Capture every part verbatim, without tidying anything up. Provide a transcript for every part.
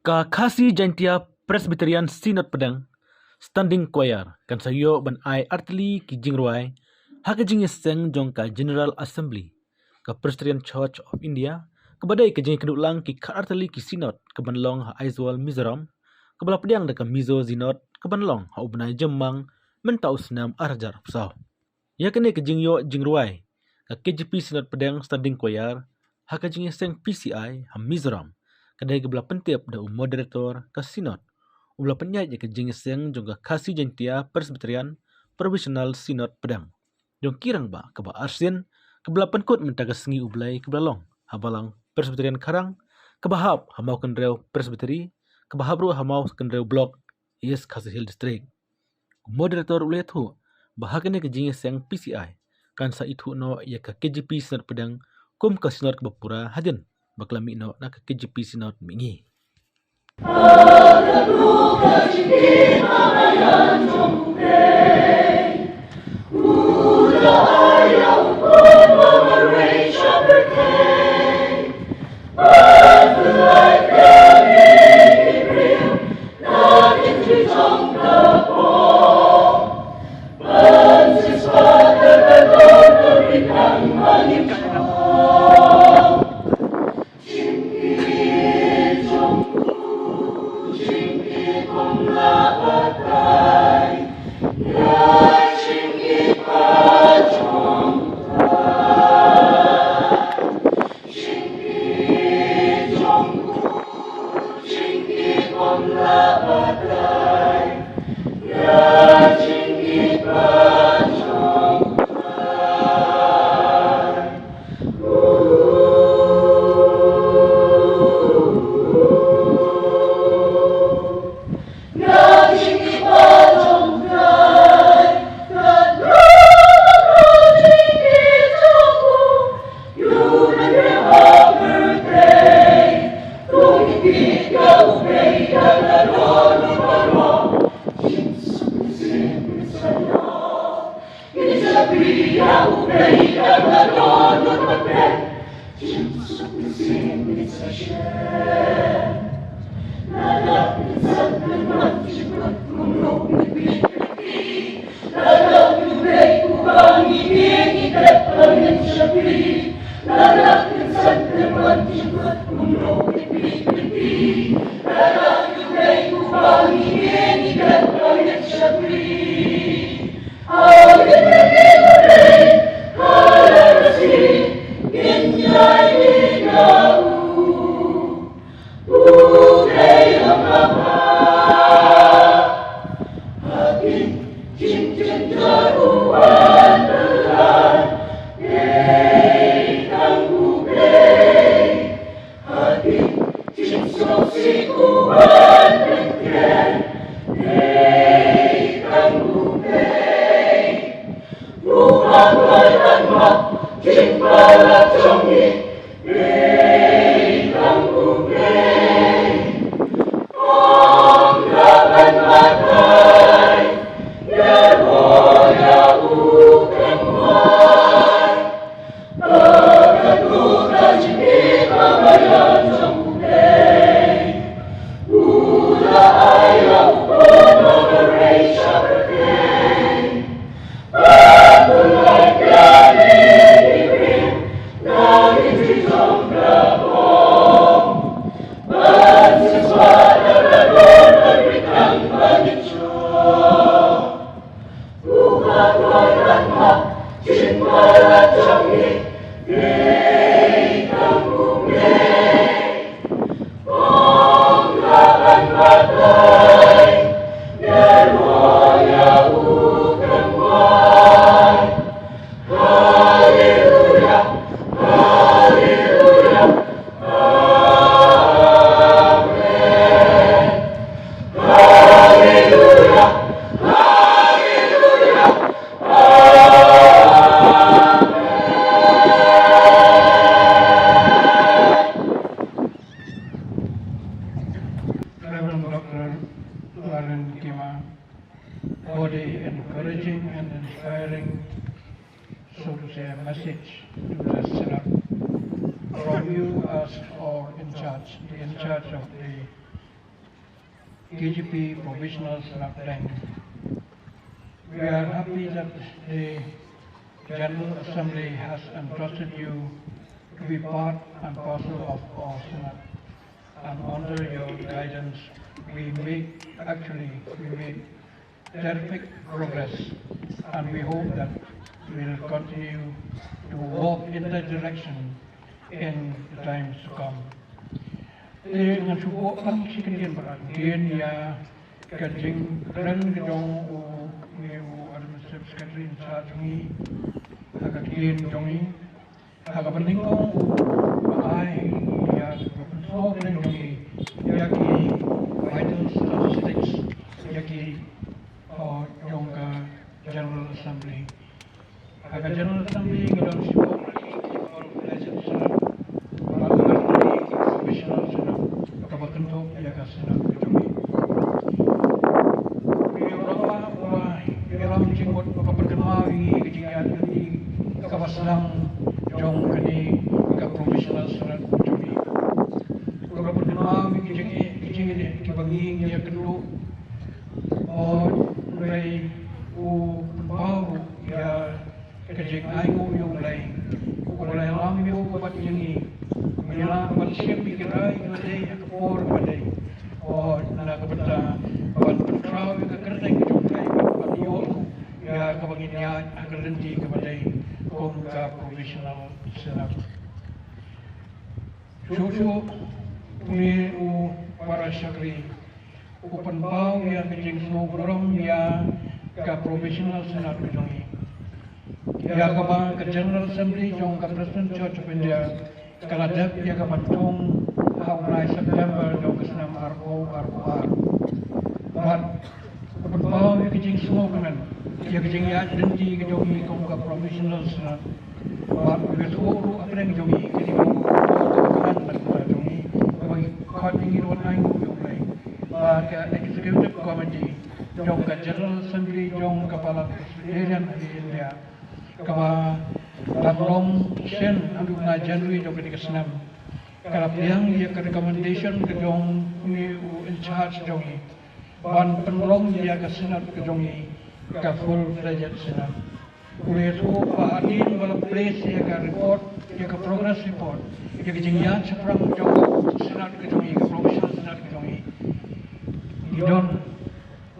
Ka Khasi Jaintia Presbyterian Synod Pdeng Standing Choir kan sa ïoh ban ai artylli ki jingrwai ha ka jingïaseng jong ka General Assembly ka Presbyterian Church of India, kaba dei ka jingïakynduh lang ki khatar tylli ki synod kaban long ha Aizawl, Mizoram, kaba la pdiang da ka Mizo Synod kaban long ha u bnai Jymmang mynta u snem ar hajar arphew saw. Ïa kane ka jingïoh jingrwai ka K J P Synod Pdeng Standing Choir ha ka jingïaseng P C I ha Mizoram, ka dei kaba la pyntip da u moderator ka Synod, uba la pynïaid ïa ka jingïaseng jong ka Khasi Jaintia Presbyterian Provisional Synod Pdeng jong ki rangbah kaba arsien, kaba la pynkut mynta ka sngi U Blei kaba la long ha Balang Presbyterian Kharang, kaba hap ha Mawkynrew Presbytery, kaba hap ruh ha Mawkynrew Block, East Khasi Hills District. U moderator u la ïathuh ba ha kane ka jingïaseng P C I kan sa ithuh noh ïa ka K J P Synod Pdeng kum ka Synod kaba pura hadien ba ka la mih noh na ka K J P Synod Mihngi. Reverend Doctor Lalen Kima for the encouraging and inspiring, so to say, message to the synod from you as our in charge, the in charge of the K J P Provisional Synod Pdeng. We are happy that the General Assembly has entrusted you to be part and parcel of our Synod. And under your guidance, we make, actually, we make terrific progress, and we hope that we will continue to walk in that direction in the times to come. Te ngan shu buh tang shi kyntien ba kyntien ïa ka jingkren ka jong u, ngi u Administrative Secretary in charge ngi, ha ka ktien jong ngi, ha kaba nyngkong u ai ïa ka pynsngew jong ngi ïa ki vital statistics ïa ki, uh, jong ka General Assembly. Ha ka General Assembly ngi don shiphew tylli ki full-fledged synod, bad ar tylli ki provisional synod, kaba kynthup ïa ka synod ka jong ngi. Ngi ïohi ba, ba, ïa la ka jingmut ba ka pynkynmaw ïa ngi ka jingïaid lynti kaba sdang jong kane ka provisional synod ka jong ngi. Kaba pynkynmaw ïa ngi ka jingïaid, ka jingïaid kiba ngi ïakynduh. Hynrei u pynpaw ruh ïa ka jingainguh ïa U Blei, U Blei lam ïa u bad ïa ngi, ba ngin lah ban shim ïa ki rai kiba dei ha ka por ba dei. O, na ka bynta ban pynkhraw ïa ka kyrteng jong U Blei, ban ïoh ruh ïa kaba ngin ïaid ha ka lynti kaba dei kum ka provisional synod. Shuh shuh une u para shakri u pynpaw ïa ka jingsngewburom ïa ka provisional synod ka jong ngi, ïa kaba ka General Assembly jong ka Presbyterian Church of India ka la dep ïa ka ban thung ha u bnai September jong ka snem arphew arphew ar. Bad u pynpaw ïa ka jingsngewkmen ïa ka jingïaid lynti ka jong ngi kum ka provisional synod. Bad u ïathuh ruh ha pdeng jong ngi ka jingkmen ka jong ngi kaba ngi khot ïa ngi ruh ban ainguh ïa U Blei. Bad ka Executive Committee jong ka General Assembly jong ka Balang Presbyterian ha India, kaba dang long shen haduh u bnai January jong kane ka snem, ka la pdiang ïa ka recommendation ka jong une u in charge jong ngi ban pynlong ïa ka synod ka jong ngi ka full-fledged synod. U la ïathuh ba hadien ba la place ïa ka report, ïa ka progress report, ïa ka jingïaid shaphrang jong ka synod ka jong ngi, ka provisional synod ka jong ngi, ngi don,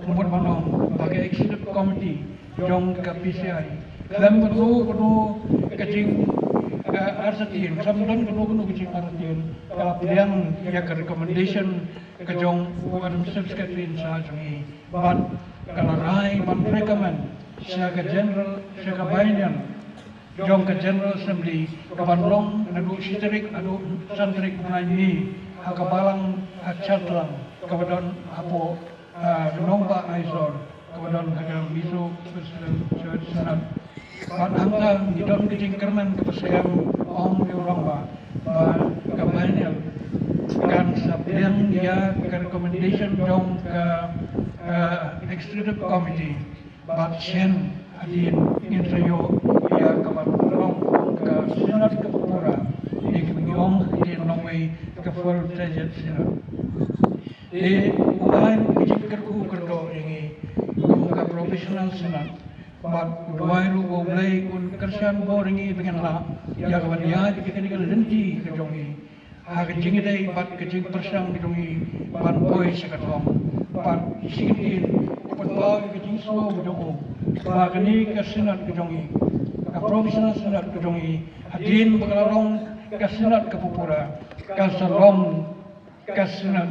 kumba ngi ong, ba ka Executive Committee jong ka P C I, khlem kano kano ka jing, eh, artatien, khlem don kano kano ka jingartatien, ka la pdiang ïa ka recommendation ka jong u Administrative Secretary in charge jong ngi, bad ka la rai ban recommend sha ka General, sha ka biennial jong ka General Assembly, kaban long naduh shi tarik haduh san tarik u bnai May, ha ka balang ha Chatlang, kaba don hapoh, ah, Nongbah Aizawl, kaba don ha ka Mizo Presbyterian Church Synod. Bad hangta ngi don ka jingkyrmen kaba skhem, ong ïa u rangbah ba ka biennial kan sa pdiang ïa ka recommendation jong ka, ah, Executive Committee. Bad shen hadien ngin sa ïoh ïa kaban long ka synod kaba pura, ïa kaba ngi ong ha ka ktien nongwei ka full-fledged synod. Te u ai ruh ka jingkyrkhu kyrdoh ïa ngi kum ka provisional synod. Bad u duwai ruh ba U Blei un kyrshan bor ïa ngi ba ngin lah ïa kaban ïaid ïa kane ka lynti ka jong ngi ha ka jingïadei bad ka jingpyrshang ka jong ngi ban poi sha ka thong. Bad shi kyntien u pynpaw ïa ka jingsngew ka jong u ba kane ka synod ka jong ngi, ka provisional synod ka jong ngi, hadien ba ka la long ka synod kaba pura, kan sa long ka synod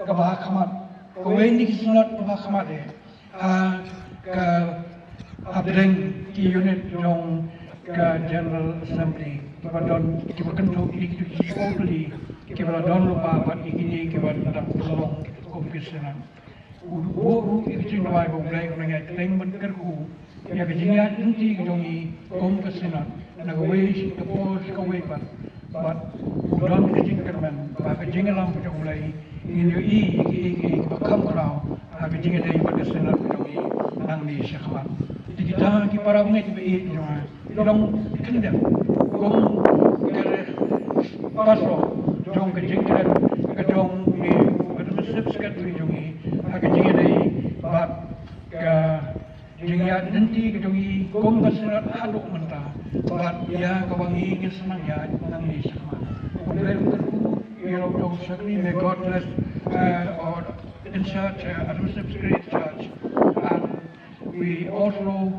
kaba ha khmat, kawei na ki synod kaba ha khmat eh ha ka, hapdeng ki unit jong ka General Assembly, kiba don, kiba kynthup ïa kito ki shiphew tylli kiba la don lypa bad ïa kine kiba dang pynlong kum ki synod. U buh ruh ïa ka jingduwai ba U Blei un nang ïai kyrteng ban kyrkhu ïa ka jingïaid lynti ka jong ngi kum ka synod, na kawei ka por sha kawei pat. Bad u don ka jingkyrmen ba ka jingïalam ka jong U Blei, ngin ïohi ïa kiei kiei kiba kham khraw ha ka jingïadei bad ka synod ka jong ngi nangne shakhmat. Te kita ki para bangeit kiba ïeit jong nga, ki long kyndem kum ka pastor jong ka jingkren ka jong une u Administrative Secretary jong ngi, lynti ka jong ngi kum ka Synod haduh mynta bad ïa kaba ngi ngin sngewthuh ïa ngi sha khmat. U Blei un kyrkhu ïa u Doctor Shakri, may God bless uh, our in charge, uh, administrative secretary in charge, and we also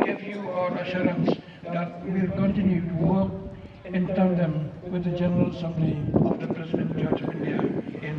give you our assurance that we will continue to work in tandem with the General Assembly of the Presbyterian Church of India in